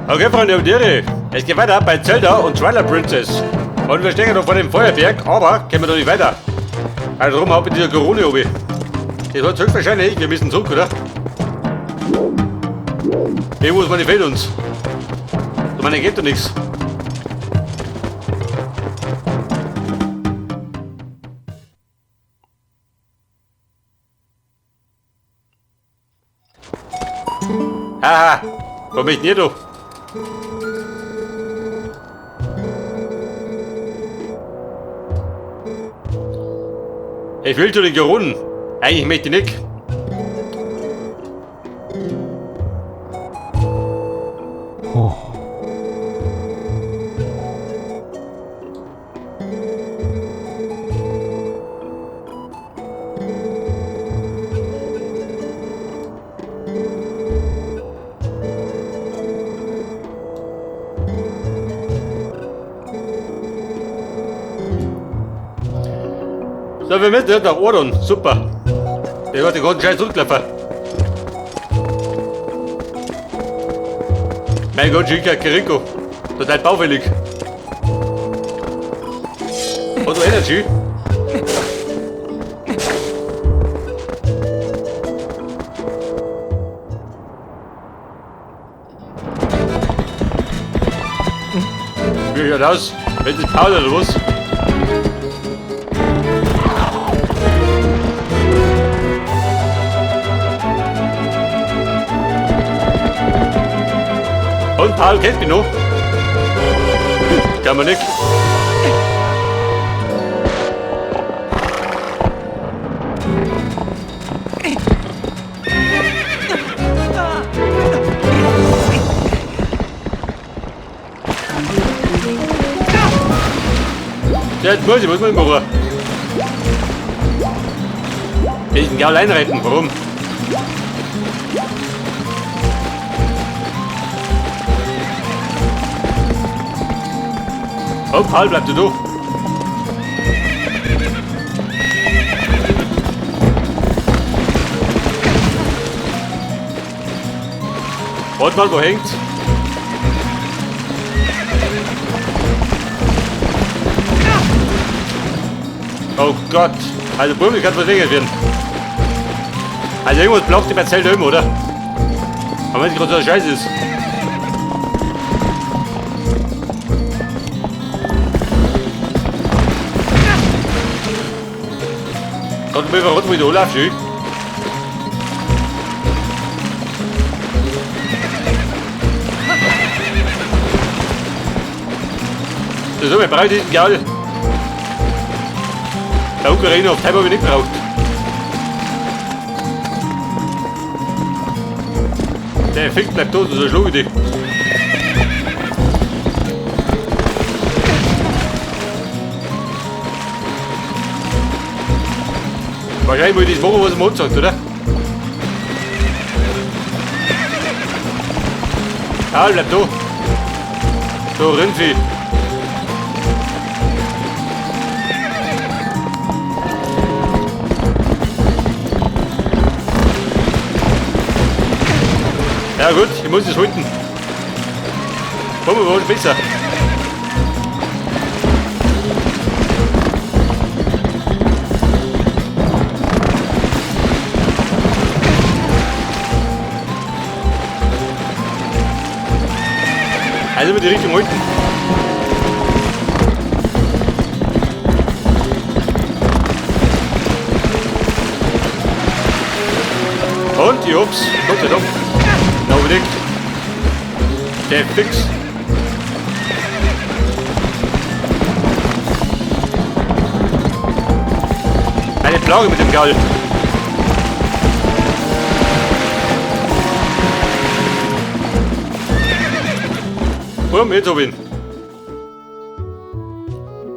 Okay, Freunde und Tiere, es geht weiter bei Zelda und Twilight Princess. Und wir stehen noch vor dem Feuerberg, aber kommen wir da nicht weiter. Also drum hab ich dieser Corona oben. Das wird höchstwahrscheinlich, wir müssen zurück, oder? Irgendwo meine fehlt uns. Ich meine, geht doch nichts. Haha, komm ich nicht, du. Ich will zu den Gerunden. Eigentlich möchte ich nicht. Oh. So, wir müssen jetzt nach Ordon. Super. Der hat den ganzen Scheiß zurückgelaufen. Mein Gott, Chica Kiriko. Total baufällig. Hat du Energy? Wie schaut aus? Wenn das Paul oder was? Und Paul kennt mich noch. Kann man nicht. Ja, jetzt muss ich, muss man machen. Will ich den Gaul einreiten? Warum? Oh, Paul, bleib du da. Warte mal, wo hängt's? Oh Gott. Also Bubel kann verringert werden. Also irgendwas blockt die bei Zelda immer, oder? Aber wenn es gerade so ein Scheiß ist. Gott, mir verraten, wie du läufst, ich. So, wir brauchen diesen Gaul. Der Ukraine auf habe ich nicht gebraucht. Der Effekt bleibt tot, so schlug ich dich. Wahrscheinlich muss ich das machen, was er mir sagt, oder? Ah, bleib da. So, Rindvieh. Ja gut, ich muss es halten. Komm, wir wollen besser. Also mit die Richtung halten. Und die Ups, Gott sei Dank. Unbedingt. Der fix. Eine Plage mit dem Gaul. Bumm, jetzt hab ich ihn.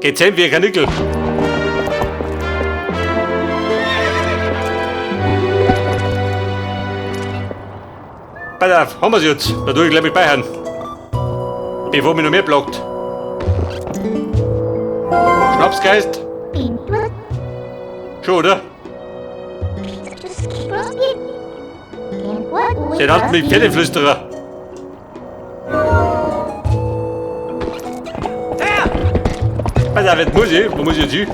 Gezähmt wie ein Kanickel. Pass auf, haben wir's jetzt. Da tue ich gleich mit speichern. Bevor mich noch mehr blockt. Schnapsgeist? Schon, oder? Der nannte mich Pferdeflüsterer. Alter, was muss ich? Wo muss ich jetzt hin?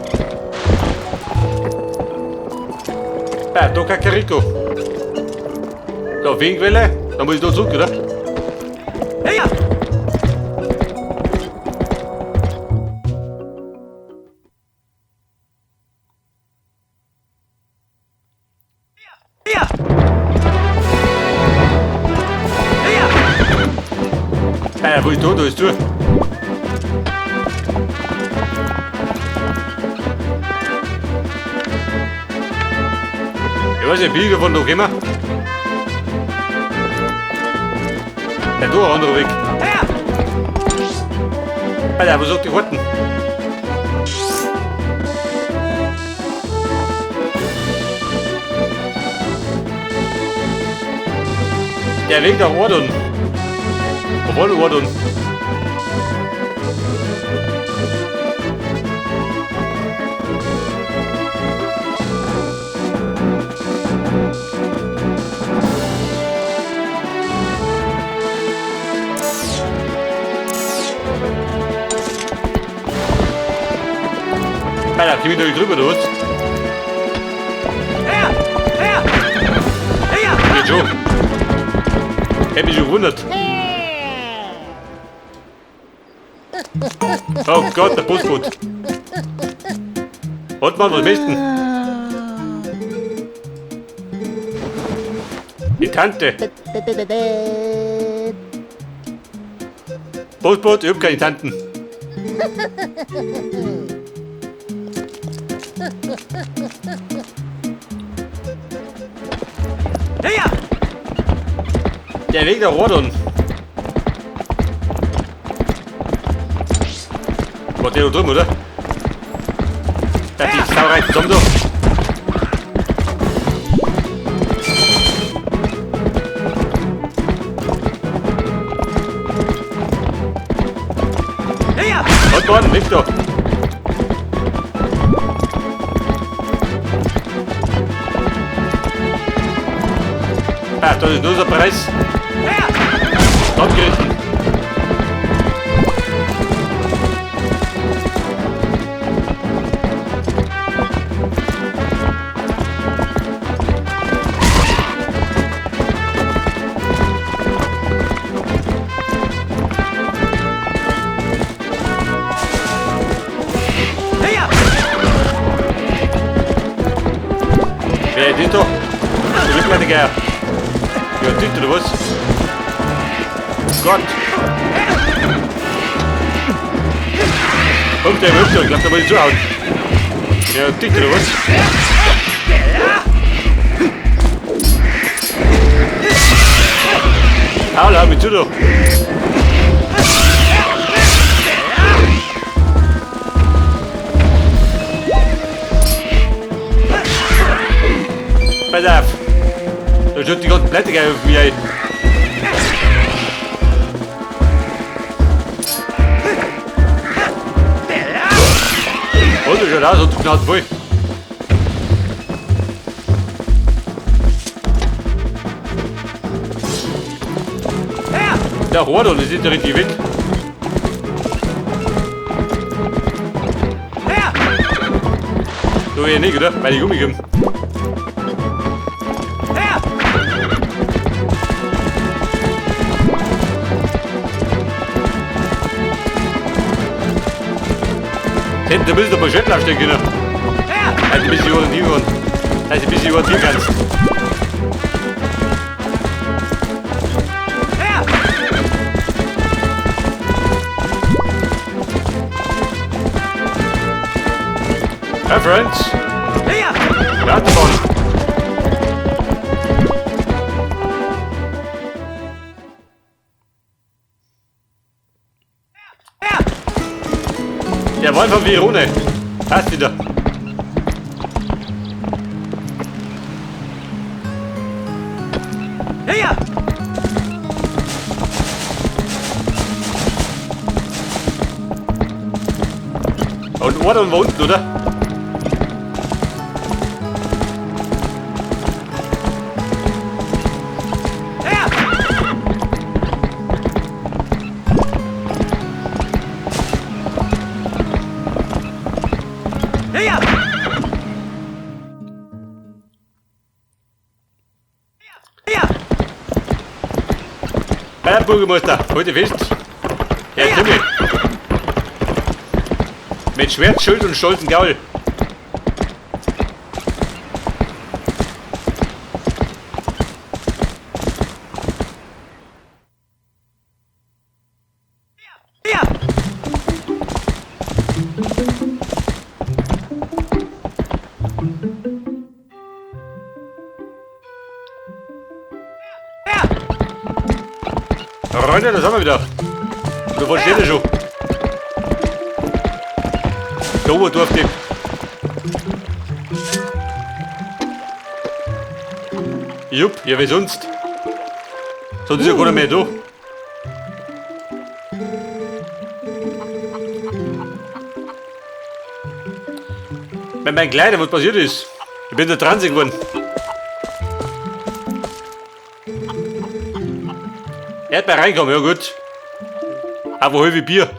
Ah, da Kakariko. Da, Feenquelle. Da muss ich da zurück, oder? Ja! Ja! Ja! Ah, wo ist da? Da ist zu. Ich weiß nicht, bin ich davon noch immer? Ja, da ein anderer Weg. Alter, wo sagt die Horten? Der Weg nach Ordon. Wo war denn Ordon? Alter, komm ich da nicht drüber, oder was? Geht schon. Hätte mich schon gewundert. Oh Gott, der Busboot. Und man, was möchten? Die Tante. Busboot, ich hab keine Tanten. Ja! Der Weg nach Ordon. War der da drüben, oder? Der hat die Sauerei zusammen da. Ja! Und Mann, weg da. Ah, das ist nur so ein Preis. Ja! Abgerissen. Ja! Wer ist das da? Der Rückleiter. Ja, das oder was? Gott! Kommt der im ich glaub, da muss ich zuhauen. Ja, dicht oder was? Paul, hau mich zu da. Pass auf! Da schaut die ganzen Blätter gleich auf mich ein. Und das schaut aus, und die Schnauze voll. Der Hordon, das ist der richtige Weg. So eher nicht, oder? Weil ich umgekommen. Hätten ein bisschen ein paar Schädel aufstellen können. Dass du ein bisschen orientieren kannst. Dass du ein bisschen orientieren kannst. Hi friends. Ja, Autobahn. Der Wolf von Verone. Passt wieder. Ja! Und Ordon war unten, oder? Ja! Herr Bürgermeister, heute fest. Herr Timmel. Mit Schwert, Schild und stolzen Gaul. Freunde, das haben wir wieder. Du wo steht er schon? Der Oberdorftyp. Jupp, ja wie sonst. Sonst ist ja keiner mehr da. Mit meinen Kleidern, was passiert ist? Ich bin der Transe geworden. Er hat mal reinkommen, ja gut. Aber hol wie Bier.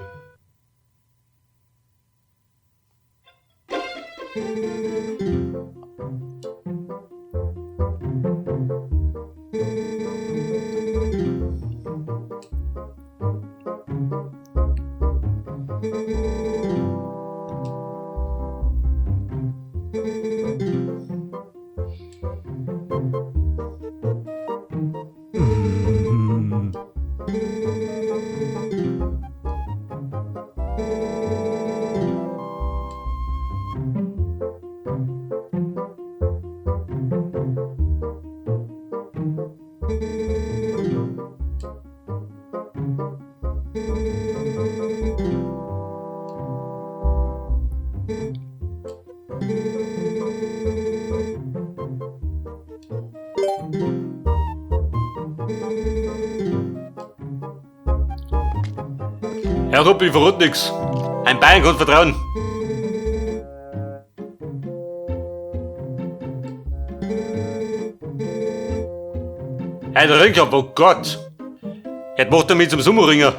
Herr Ruppel, ich verrot nix. Ein Bayern kann vertrauen. Hey, der Ringkopf, oh Gott. Jetzt macht er mich zum Sumo-Ringer.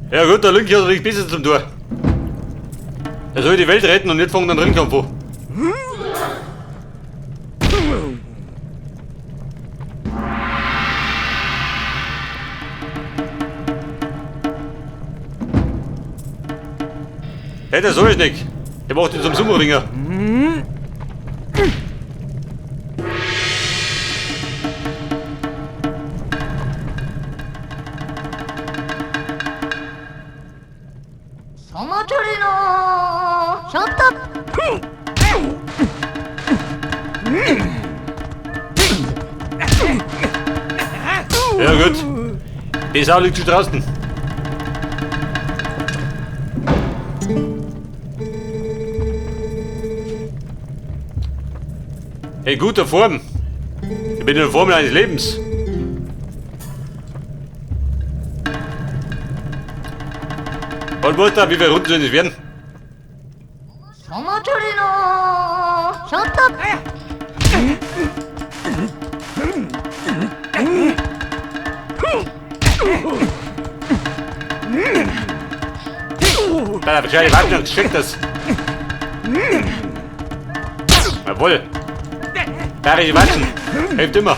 Ja gut, der Lünki hat natürlich besser zum Tor. Er soll die Welt retten und nicht fangen den Ringkampf an. Hey, das soll ich nicht. Der macht ihn zum Sumo-Ringer. Ja gut. Die Sau liegt schon draußen. In guter Form. Ich bin in der Form eines Lebens. Und Mutter, wie viele Runden sollen es werden? Bei der wahrscheinlich warten und geschickt das. Jawohl. Bayerische Watschen. Hilft immer.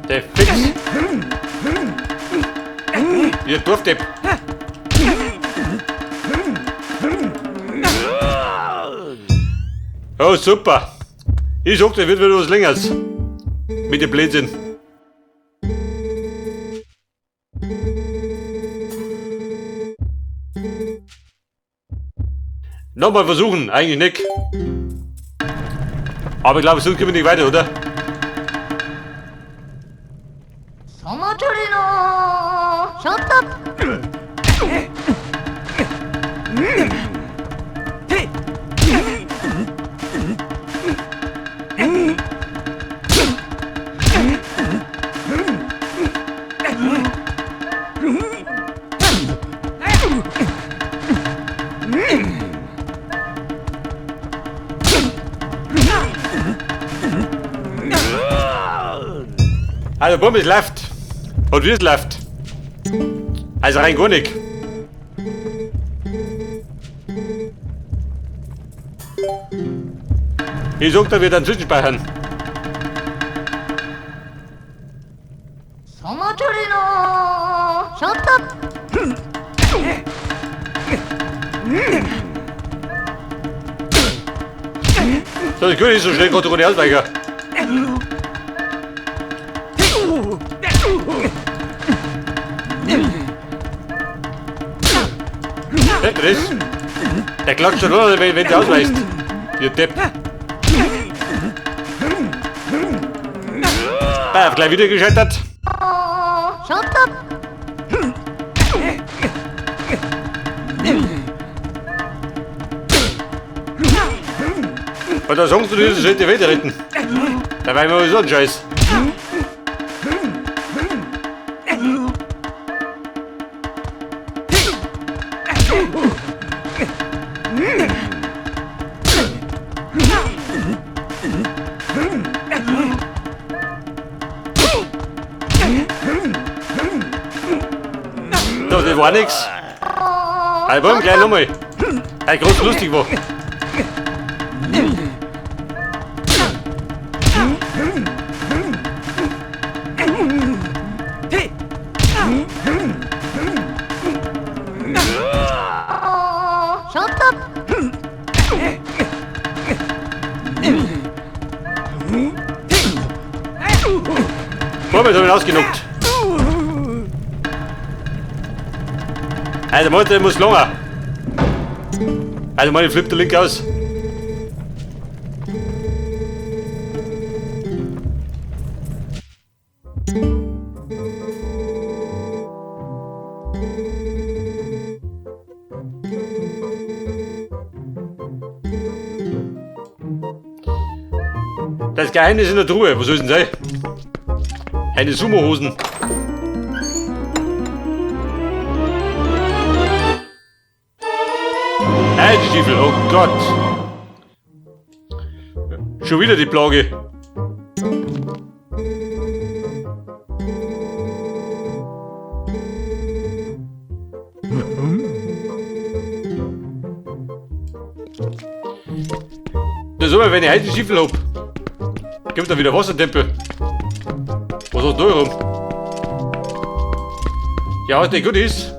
Der Fix. Ihr Dorfdepp. Oh, super. Ich sag, das wird wieder was Längeres. Mit dem Blödsinn. Nochmal versuchen, eigentlich nicht. Aber ich glaube, sonst kommen wir nicht weiter, oder? Also Bumm, es läuft. Und wie es läuft. Also rein gar nicht. Ich sag da, wir dann zwischenspeichern. So, das Gute ist, so schnell konnte ich nicht ausweichen. Das? Der klatscht schon runter, wenn du ausweichst. Ihr Depp. Bah, gleich wieder gescheitert. Und da sagst du, du sollst die Welt retten. Da war immer so ein Scheiß. So, das war nix. Album, gleich nochmal. Ein groß lustig war. Boah, jetzt hab ich ihn ausgenockt. Also, der muss länger. Also, meine flippt der Link aus. Das Geheimnis in der Truhe, was soll es denn sein? Eine Sumo-Hosen. Stiefel, oh Gott. Schon wieder die Plage. Das ist immer, wenn ich heute Stiefel hab, kommt da wieder Wassertempel. Was hast du da rum? Ja, was nicht gut ist.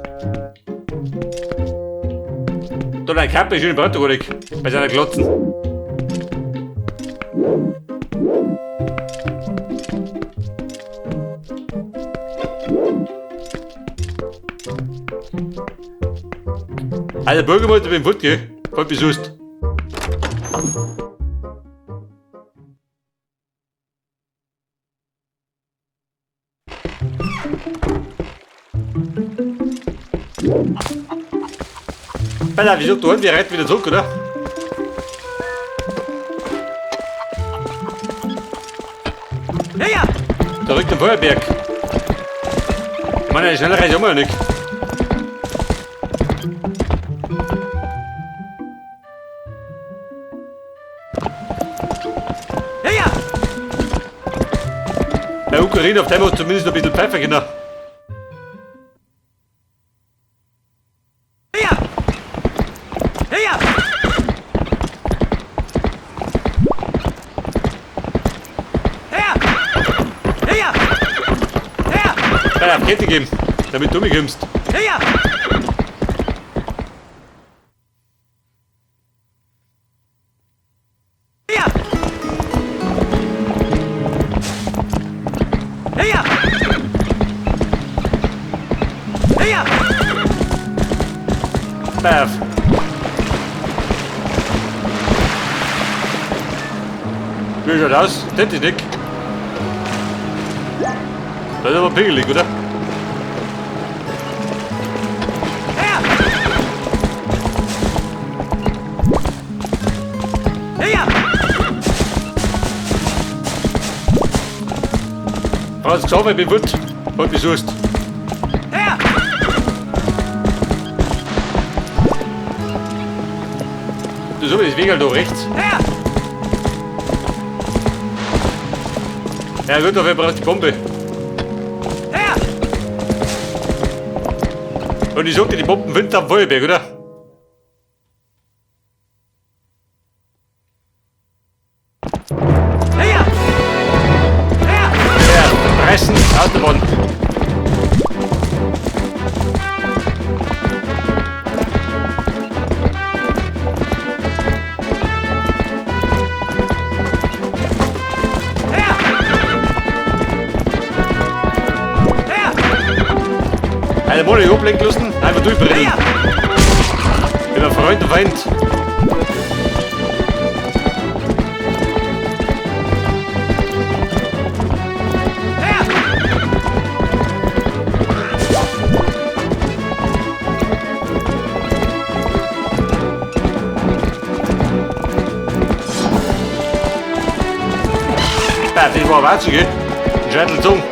Da ein Kappe ist schön Brandruhig bei seiner Glotzen. Also Bürgermeister beim Furt, gell? Voll besucht. Alter, wieso tun wir reiten wieder zurück, oder? Ja! Zurück zum Feuerberg. Ich meine, schneller reise ich immer noch nicht. Ja! Bei Ocarina of Time hat zumindest noch ein bisschen Pfeife genau. Ja! Ja! Ja! Ja! Ja, auf Kette geben, damit du mich kommst. Ja! Ja! Ja! Ja! Baff. Wie schaut aus? Das ist nicht. Das ist aber pingelig, oder? Hast du gesehen, ich bin wut. Halt mich suchst. Her! Du so, das Weg halt da rechts. Her! Ja gut, dafür braucht die Bombe. Her! Und ich sag dir, die Bomben finden am Feuerberg, oder? Her! Her! Ja, pressen, Autobahn. Her! Her! Eine Wolle ablenken lassen, einfach durchbrennen. Her! Über Freund und Feind. Her! Ja, das war Wahnsinn, gell? Ein Scheitel gezogen.